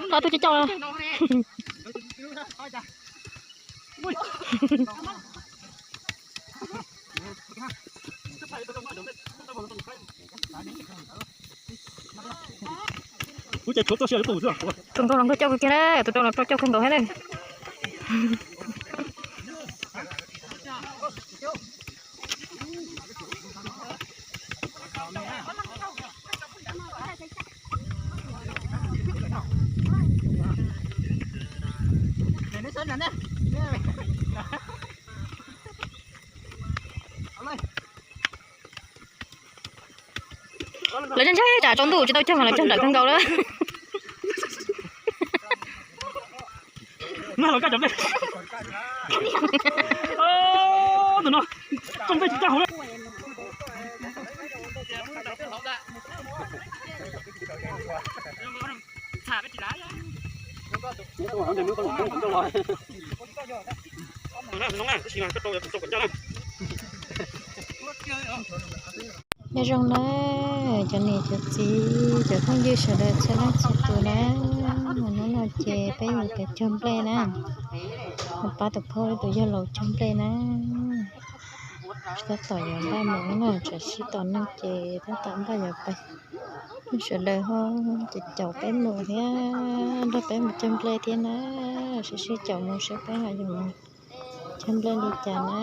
Thawj tug cov caum. Tus nkaus los nkauj coj kiag na, tus rau los rau coj kawg nkaus thiab na. Lawv ntshai tsam tsaus ntuj tsis tau cog mas lawv cog nrawm kawg nkaus lawm. Tus no, tsoom nplej tsis caj hauv na. Nyob zoo na, cov niam cov txiv, cov phooj ywg sawv daws txhua leej txhua tus na. Hnub no ces peb yuav pem cog nplej na, pab tus phauj tus yawg laus cog nplej na. Tab tom yuav npaj mus na, tsam sib tos neeg ces tab tom npaj yuav pem. Sawv daws ho ces caum peb mus thiab, nrog peb mus cog nplej thiab na. Sib sib caum mus saib peb ho yuav mus cog nplej li cas na.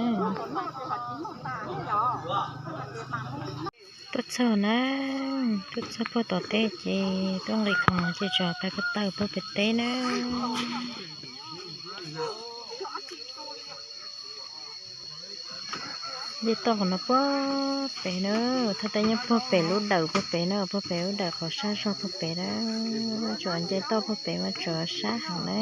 Tuaj txog na, tuaj txog puag tom teb ces tuaj nqis khoom ces tso tau ko taw puag pem teb na. Nce toj qhov no puag pem na, thaj teb nyob puag pem lub dawm puag pem na, puag pem lub dawm qhov sab zog puag pem na. Tsuas nce toj puag pem mas tsuas sab heev na.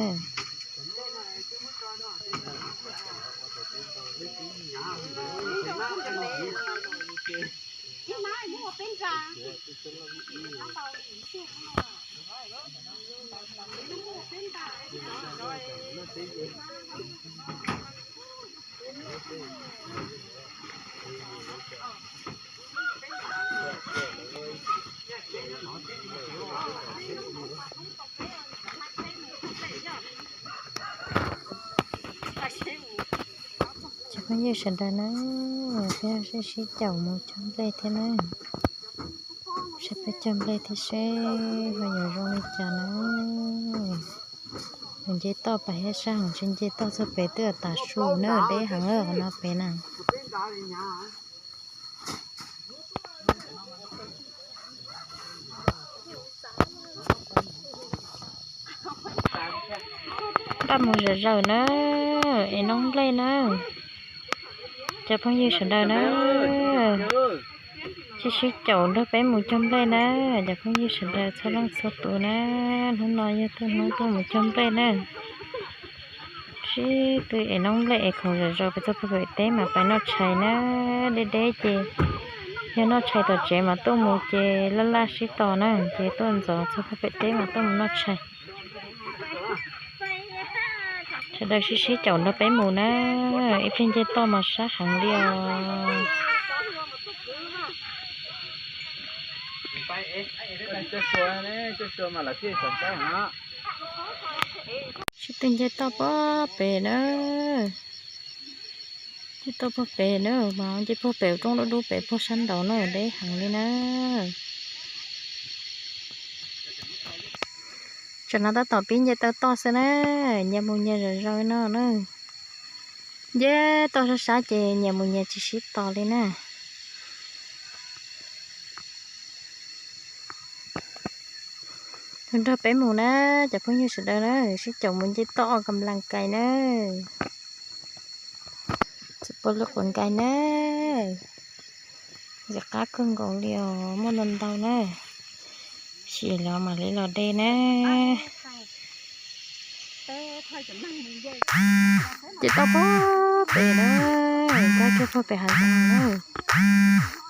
Cov phooj ywg sawv daws na, peb sib sib caum mus cog nplej thiab na. Saib peb cog nplej thiab seb ho yuav zoo li cas na. Mus nce toj pas thiab sab heev, tsis nce toj txog pem twb tas su na, deb heev lawm qhov no pem na. Npaj mus zom zaws na, es noob nplej na. Cov phooj ywg sawv daws na, sib sib caum nrog peb mus cog nplej na. Cov phooj ywg sawv daws txhua leej txhua tus na, hnub no yog hnub tuaj mus cog nplej na. Sib tw es noob nplej es khoom zom zaws pem txoj puag pem teb mas pais noj tshais na. Deb deb ces yog noj tshais tom tsev mas tuaj mus ces laj laj sib tos na, ces tuaj ntxov txog puag pem teb mas tuaj mus noj tshais. Sawv daws sib sib caum nrog peb mus na, ib pliag nce toj mas sab heev li os. Sib tw nce toj puag pem na, nce toj puag pem na, mas nce puag pem roob dub dub pem puag sab nraud na, deb heev li na. Tsam no tab tom pib nce taw toj xwb na, nyias mus nyias zom zaws no na. Nce toj sab sab ces nyias mus nyias tsis sib tos li na. Nrog peb mus na, cov phooj ywg sawv daws na, sib caum mus nce toj kam las kais na. Tsis pom lub quav nkais na, ntxim qab kawg nkaus li os, muaj ntau ntau na. Sim los mam li los de na. Ces toj puag pem na, toj kiag puag pem hav zoov na.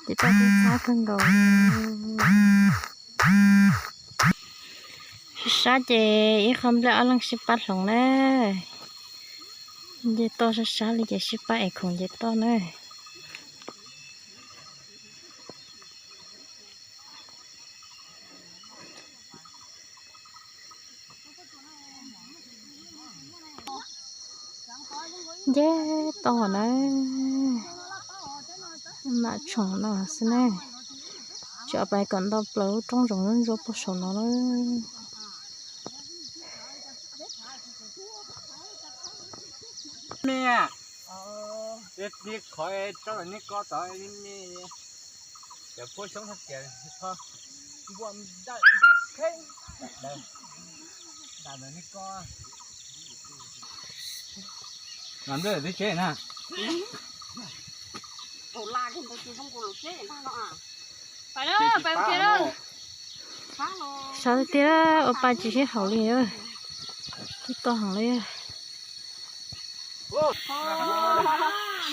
Ces toj thiab txhab kawg nkaus. Sab sab ces ib qho nplej ob leeg sib pab hloov na. Nce toj sab sab li ces sib pab ev khoom nce toj na. Nce toj na, mam tshoom no xwb ne. Tseem pais kom ntau plaws lub roob zoov ntsuab puag saum no na. Sawv tiag tiag, ua pa tsis sib haum li. Tsis tau heev li.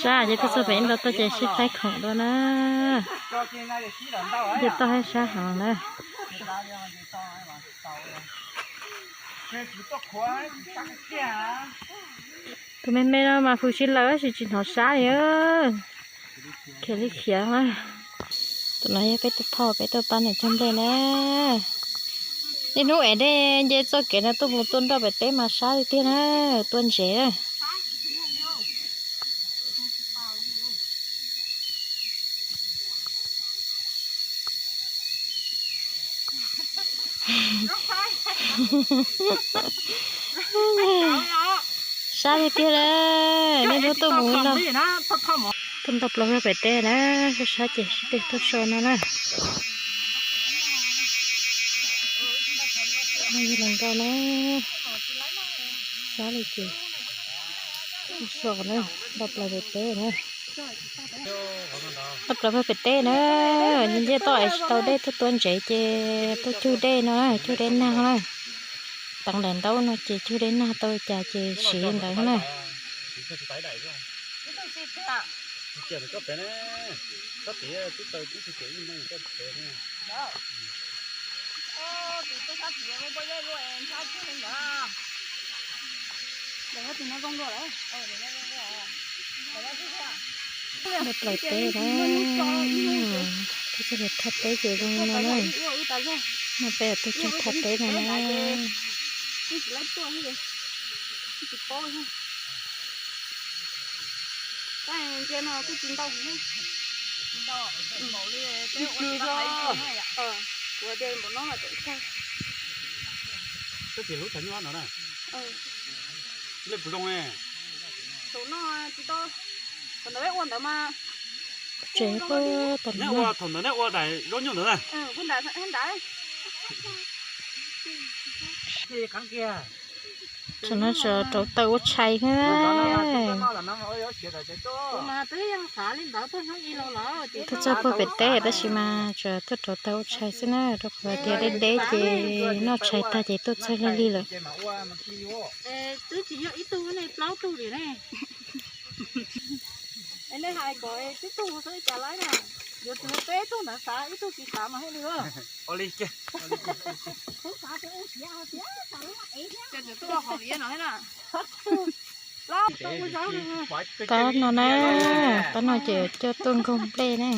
Sab ces tuaj txog pem ntau tuaj ces sib faib khoom dua na. Nce toj haib sab heev na. Tus me me no mas hws sib laws tab sis tsis hnov sab li. Khiav li khiav na. Tus no yog peb tus phauj peb tuaj pab nws cog nplej na. Niaj hnub es dej nce txoj kev no tuaj mus tuaj nroj pem teb mas sab li tiag na, tuaj ntsev na. Sab tiag tiag na, niaj hnub tuaj mus no. Tuaj ntau plaws pem teb na, sab sab ces sib teg tuaj so no na. Yog hluas nkauj na, sab li ces so na, ntau plaws pem teb na. Ntau plaws pem teb na, nce toj es tsis tau dej tuaj tuaj ntsev ces tuaj cug dej no, cug dej nag na. Teev daim ntaub no ces cug dej nag tau cas ces siv ntawd na. Ntau plaws teb na, tuaj cog thaj teb ces zoo li no na. No peb tuaj cog thaj teb no na. Tsev puag tom no. Thaum ntawd neb ua daim zaub nyuj ntawd na. Tam no tseem rauv taws ua tshais xwb. Tuaj txog puag pem teb tab sis mas tseem tuaj rauv taws ua tshais xwb na, rau qhov tias deb deb ces noj tshais tag ces tuaj txog lig lig lawm. Pab no na, pab no ces coj tuaj nkaug nplej na.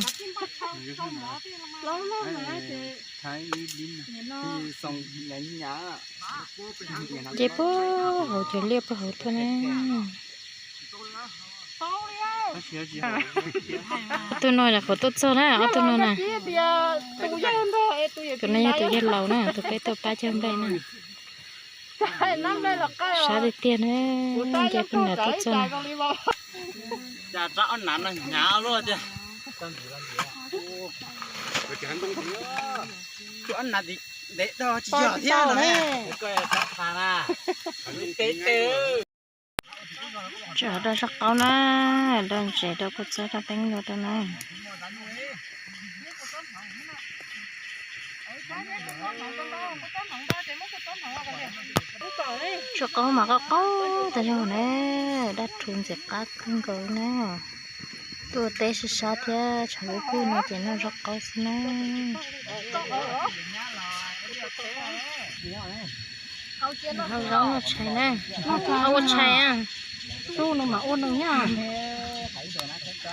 Nce puag hauv cov liaj puag hauv tuaj na. Ob tug no yog qhov tuaj txog na, ob tug no na. Tus no yog tus yawg laus na, tus peb tuaj pab cog nplej na. Sab tiag tiag na, nce puag nram tuaj txog. Tseem rau zaj qaub na, rau ntsev rau puag txog rau teeb nkaus rau na. Tsuas qaub mas qaub qaub tas zog na, dab rhuv ntxim qab kawg nkaus na. Tuaj teb sab sab thiab tshav kub kub no ces noj zaub qaub xwb na. Hau zaub noj tshais na, hau ua tshais a.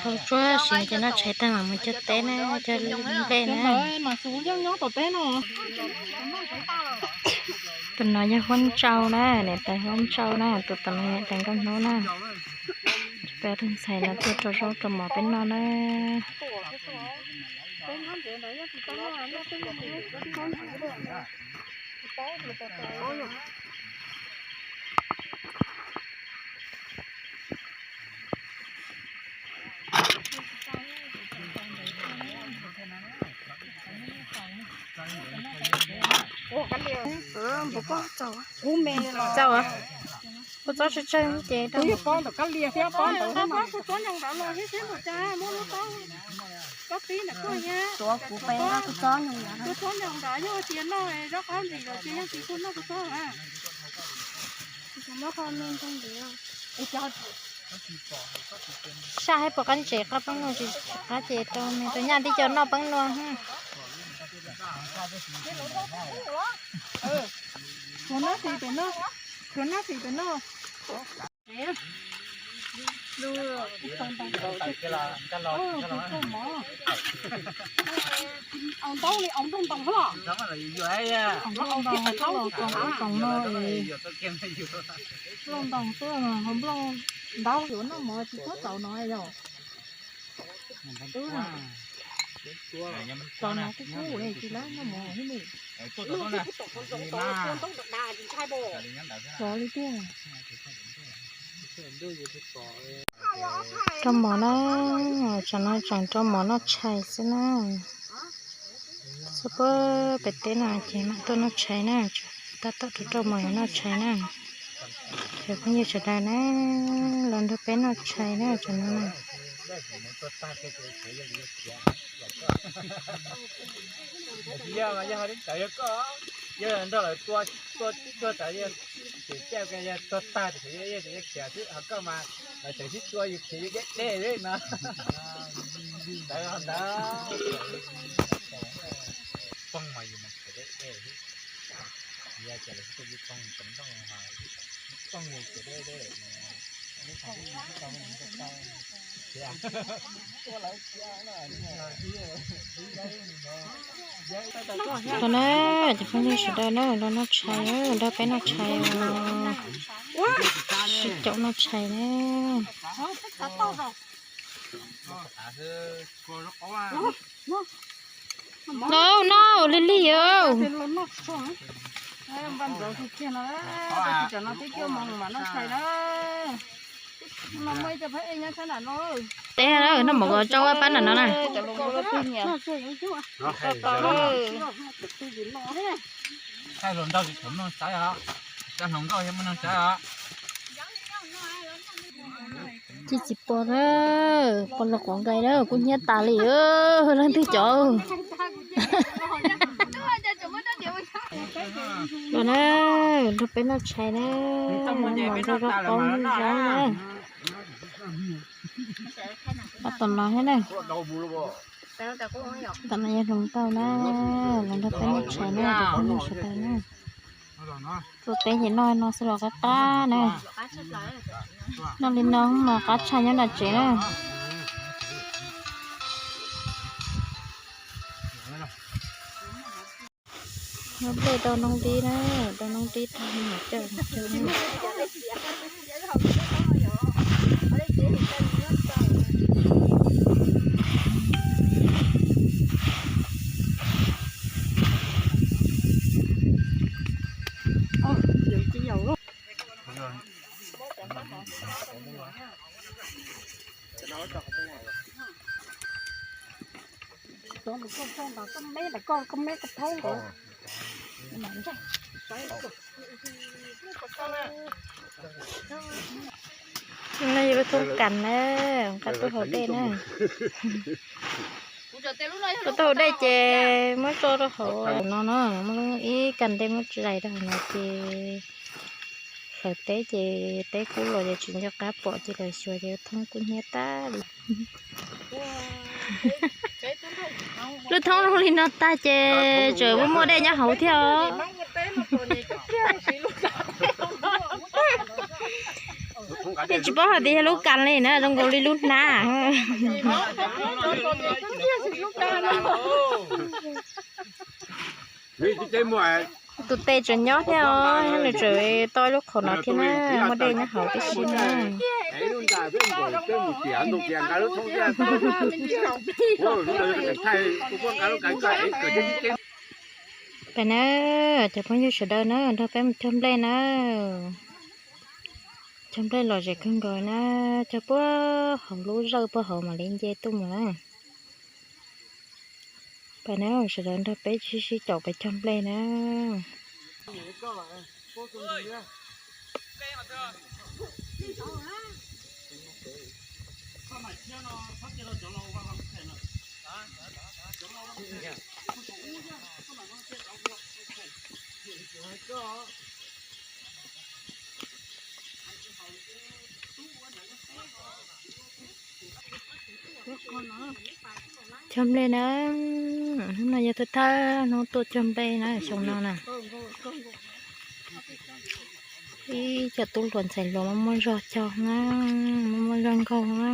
Hau tsuab si ces noj tshais tag mam mus cog teb na, cog nplej na. Tus no yog huab ntsau na, niam tais huab ntsau na, tus tom no niam tais nkauj hnub na. Peb tus ntxhais no tuaj rau zaub rau mov peb noj na. Txaus, kua txob tsawg tsawg ces rau. Pob ntawm kab lia thiab pob ntawd, kua txob nyoos ntawd los thiab, muab lub pob, pob pib ntawm koj thiab. Tuav kuv pem kua txob nyoos ntawd, kua txob nyoos ntawd yog tias noj zaub qab ntsis los ces yog tsis tuaj noj kua txob na. Saj hais pom qab ntses qab peb nua tsis qab ces rau me rau nyaj tib co noj peb nua. Khuv nab fis pem no, khuv nab fis pem no. Au ntaub li au nplooj ntoos los, au nplooj ntoos ntoos no, nplooj ntoos xwb, hauv nplooj ntaub yuav noj mov tsis txhob txaus no yog. Txaus no kuj kub tsis lab noj mov thiab ne. Txaus li tiag. Rau mov na, tsam no tseem rau mov noj tshais xwb na. Xub pab pem teb no ces mam tuaj noj tshais na, tab tom rau rau mov noj tshais na. Cov phooj ywg sawv daws na, los nrog peb noj tshais na tsam no na. Yog mas yog ho teb tawv yog koj, yog nrog lawv tua, tua, tua tawv yog, ces caij yog tua tag ces yog, yog khiav xwb, ho koj mas lawv tseem sib tua yus khiav yus deb deb li no. Ntawd ho ntawd, poob mas yus mas khiav deb deb xwb. Yog ces lawv sib tua yus poob, poob ntooj, poob yus khiav deb deb. Los na, cov phooj ywg sawv daws na, los noj tshais, nrog peb noj tshais os. Sib caum noj tshais na. Noj, noj lig lig os. Teb na, noj mov kom tsau pab nram no na. Thaij hluas nraug tsis tshua muaj neeg saib os, thaij hluas nkauj thiaj muaj neeg saib os. Tsis tsis pom na, pom los quav nqaij na, kub hnyiab tas li leej twg cov. Los na, nrog peb noj tshais na, mov nrog zaub qaub nrog zaub na. Pab tom no thiab na. Tom no yog hluas nkauj na, los nrog peb noj tshais na, cov phooj ywg sawv daws na. Tuaj teb ces noj no xwb los qab qab na. Noj li no mas qab tshaj nyob nram tsev na. Noj nplej rau noob dib na, rau noob dib tag mam coj mus rau na. No yog lub thoob kas na, nqa tuaj haus dej na. Tuaj haus dej ces muab tso rau hauv no na, muab ib kas dej muab zais rau hauv no ces hlawv teb ces teb kub los ces tsis nco qab pom ces lawv xyuas ces lub thoob kub hnyiab tag li. Lub thoob zoo li no tag ces tseem muaj dej nyob hauv thiab os. Yeej tsis paub hais tias yog lub kas li na, zoo nkaus li lub hnab. Tus tes tseem nyob thiab os, nws tseem tau lub qhov no thiab na, muaj dej nyob hauv tib si na. Peb mus tiam ntoo tias nkag lub thoob thiab. Pem na, cov phooj ywg sawv daws na, nrog peb mus cog nplej na. Cog nplej lom zem kawg nkaus na, cog puag hauv lub zawj puag hauv mam li nce tuaj mus na. Peb na, sawv daws nrog peb sib sib caum peb cog nplej na. Cog nplej na, hnub no yog thawj thawj hnub tuaj cog nplej na, xyoo no na. Ib co tub hluas ntxhais hluas muaj muaj zog cog na, muaj muaj zog nkaug na.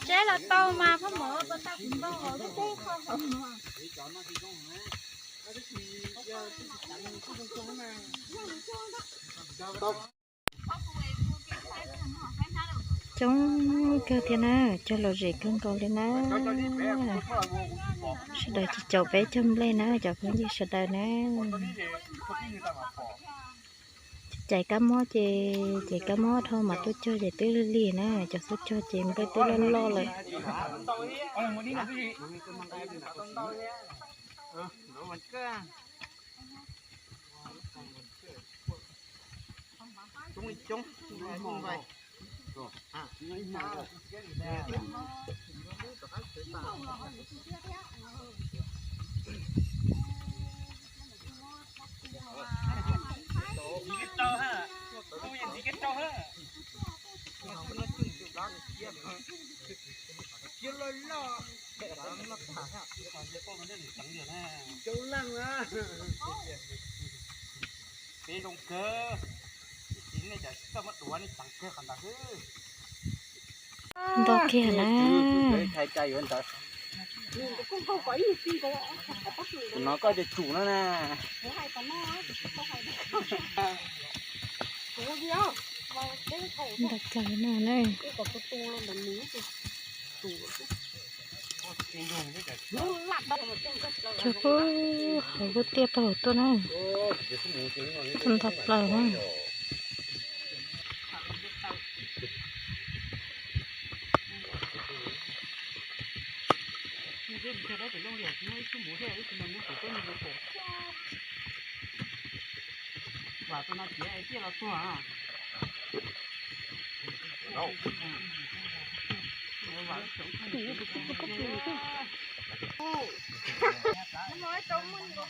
Tseb los tau mas, phob mov tau kuv npau los teb kho. Coob kawg thiab na, cog lom zem kawg nkaus li na. Sawv daws tsis caum peb cog nplej na, cov phooj ywg sawv daws na. Cais kab mob ces, cais kab mob dhau mas tuaj cog ces twb lig lig na, cov xub cog ces nplej twb loj loj lawm. Ntau kiag na. Kuv hnov koj tias tsum no na. Ntau plaws no na. Cog puag hauv lub tiaj puag hauv tuaj na. Ntau plaws na.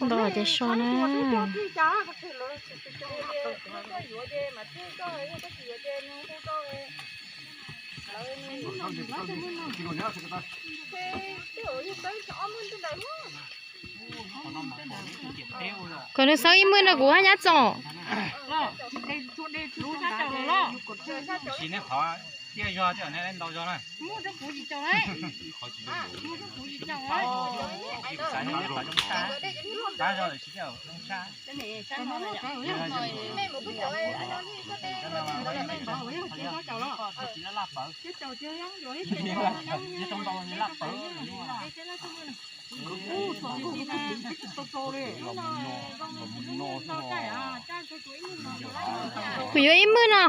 Ntau ces so na. Kom nws xawb ib mwj no kuv haj nyab txom. Kuv yuav ib mwj no.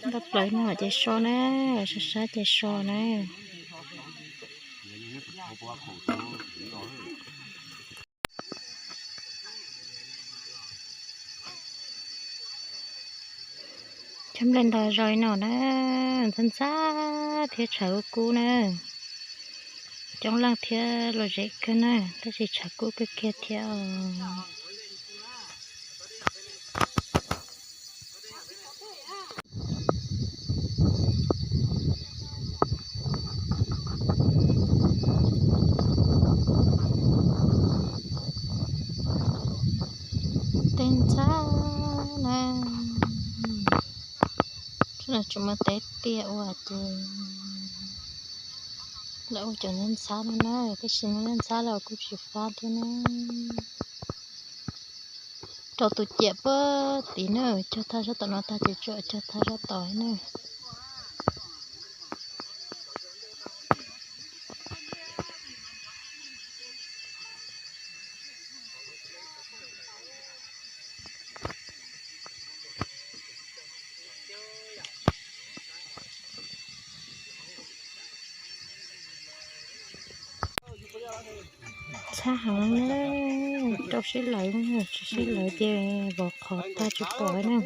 Ntaub plaws no ces so na, sab sab ces so na. Cov nplej ntog zog li no na, ntxhab ntxhab thiab tshav kub kub na. Coob leej thiab lom zem kawg na, tab sis tshav kub kawg kiag thiab os. Teb ntxhab na, tsis muaj teb tiaj ua ces lawv ua cov ntxhab ntxhab no na, tab sis ntxhab los kuj tsis fab thiab na. Rau tus ciam puag tid na, cog thaj sab tom no tag ces tsuas cog thaj sab tod na. Ntxhab heev na, rau sib lawv, tsis sib lawv ces vov qhov tag tsis pom na.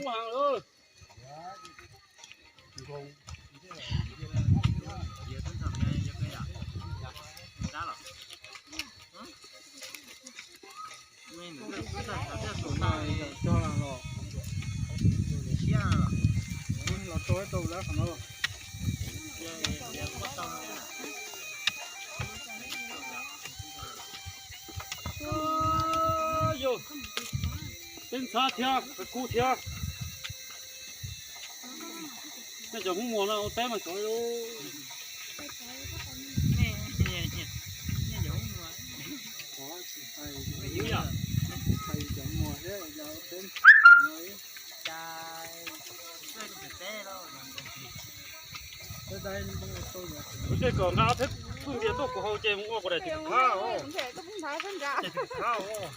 Yog, teb ntxhab thiab, kub thiab. Nej cov Hmoob Muas no ua teb mas xyov. Kuv tej kom nqa ob peb pwj ntias tuaj kuv hau ces mus ua kuv daim tis thab os. Ces tis thab os.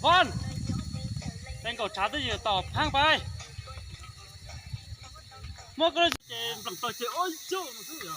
Von, tej nkaum tshav twb yws tom phaab pais. Muab koj ces nplam tau ces ob yug xwb yog.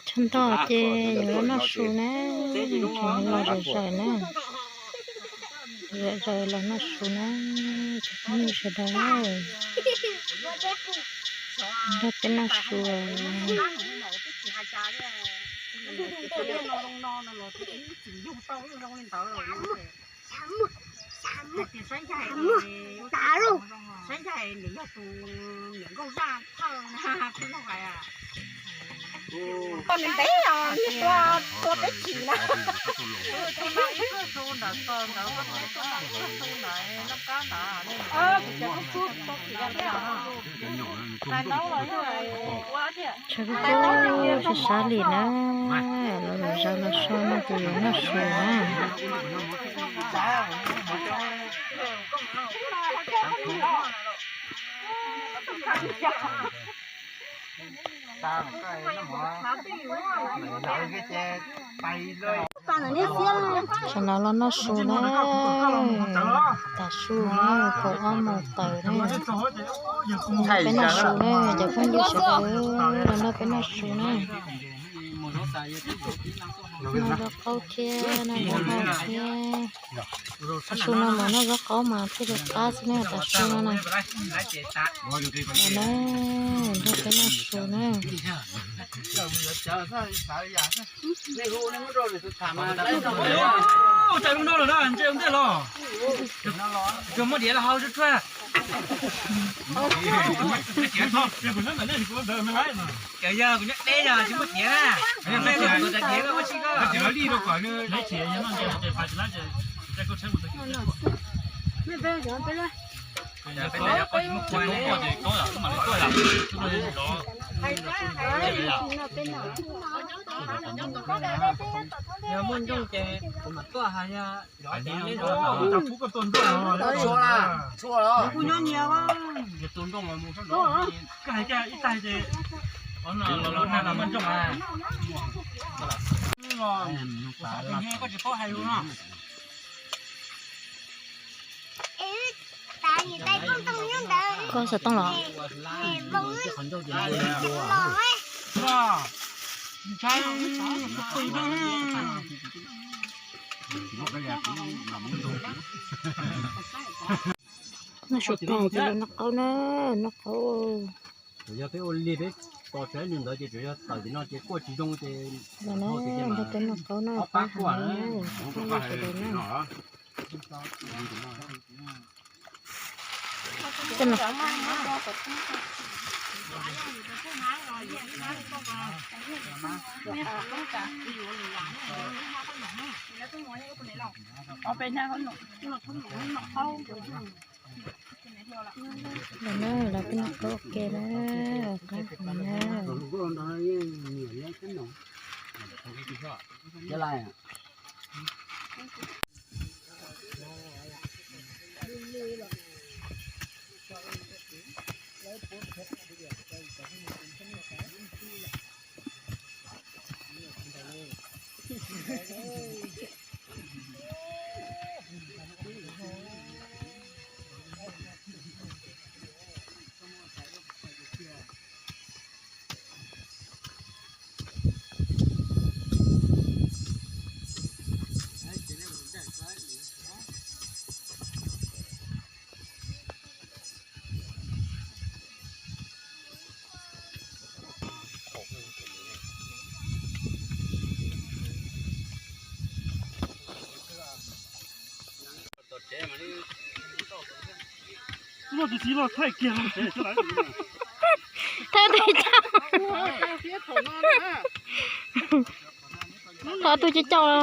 Tshav nto ces yuav los noj su na, tseem los zom zaws na, zom zaws los noj su na, tsoom phooj ywg sawv daws, nrog peb noj su. Tshav kub kub sab sab li na, los zaum los so no ces yuav noj su na. Sawv daws los noj su na, tav su na, kaum ob moos tawm na. Peb noj su na, cov phooj ywg sawv daws los nrog peb noj su na. Noj zaub qaub thiab noj zaub hau thiab. Tav su no mas noj zaub qaub mas thiaj li qab xwb na, tav su no na. Nrog peb noj su na. Muab diav los hau tsuag tsuag. Cov yog kuv nyob deb yog tsis muaj diav na. Diav koj ua si koj. Yog muaj nrooj ces kuv mam tuaj hais yog. Txhua los, txhua los. Koj hais ib tag ces los muaj nrooj. Koj xov tooj los? Noj su tas ces los noj qaub na, noj qaub. Yog peb ua li peb tos saib nws ntawd ces tsuas yog tawm tim no ces kuaj tsis zoo ces nrog peb noj qaub na, ob pab kuaj na. Los na, los peb noj qaub ua ke na, qab heev na. Thawj tus coj, thawj tus coj coj.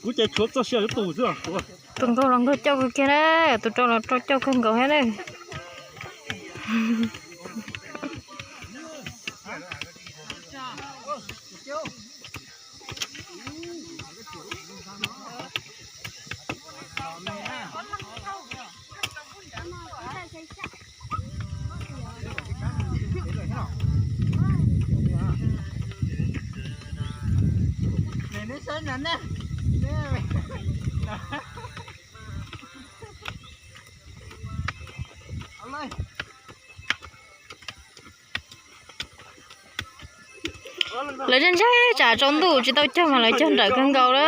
Kuv ces tshuav txoj sia yuav tus xwb. Tus nkaug los nkaug cauj kawg kiag na, tus rau los rau cauj kawg nkaus thiab na. Lawv ntshai ntshai tsam tsaus ntuj tsis tau cog mas lawv cog nrawm kawg nkaus lawm.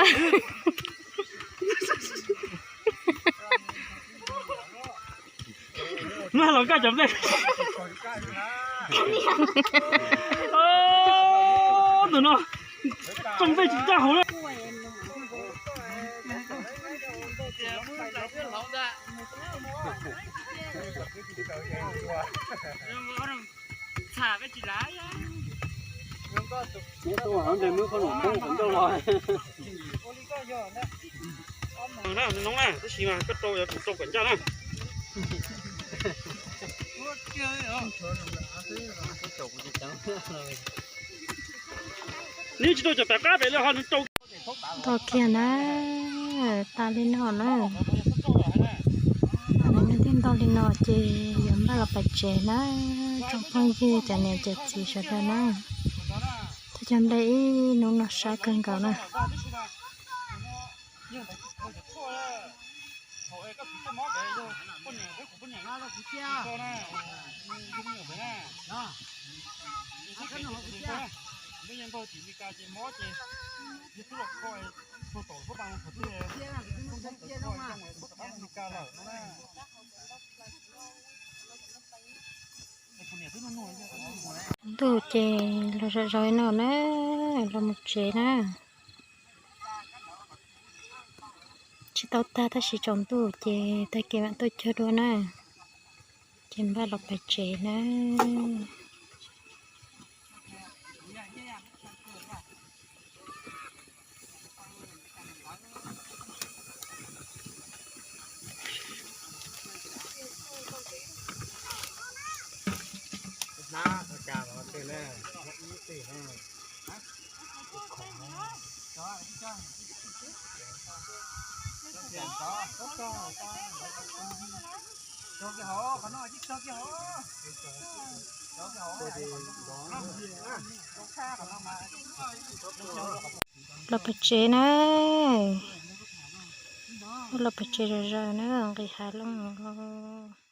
Los kaj cov nplej. Tus no rooj nplej tsis ncaj hauv na. Nws noo na, tab sis mas koj rau yog kuv rau kom ncaj na. Nws tsis rau cov pem qab pem li ho nws rau. Ntau kiag na, tas li no na. Nws thiaj ntau li no ces yuav npaj los pais tsev na. Tsoom phooj ywg cov niam cov txiv sawv daws na, thov cov npe ib hnub no sab kawg nkaus na. Ntuj ces los zom zaws no na, los mus tsev na. Tsis tau tag tab sis tsaus ntuj ces tag kis mam tuaj cog dua na. Ces npaj los pais tsev na. Los pem tsev na, los pem tsev zom zaws na, nqis hav loj.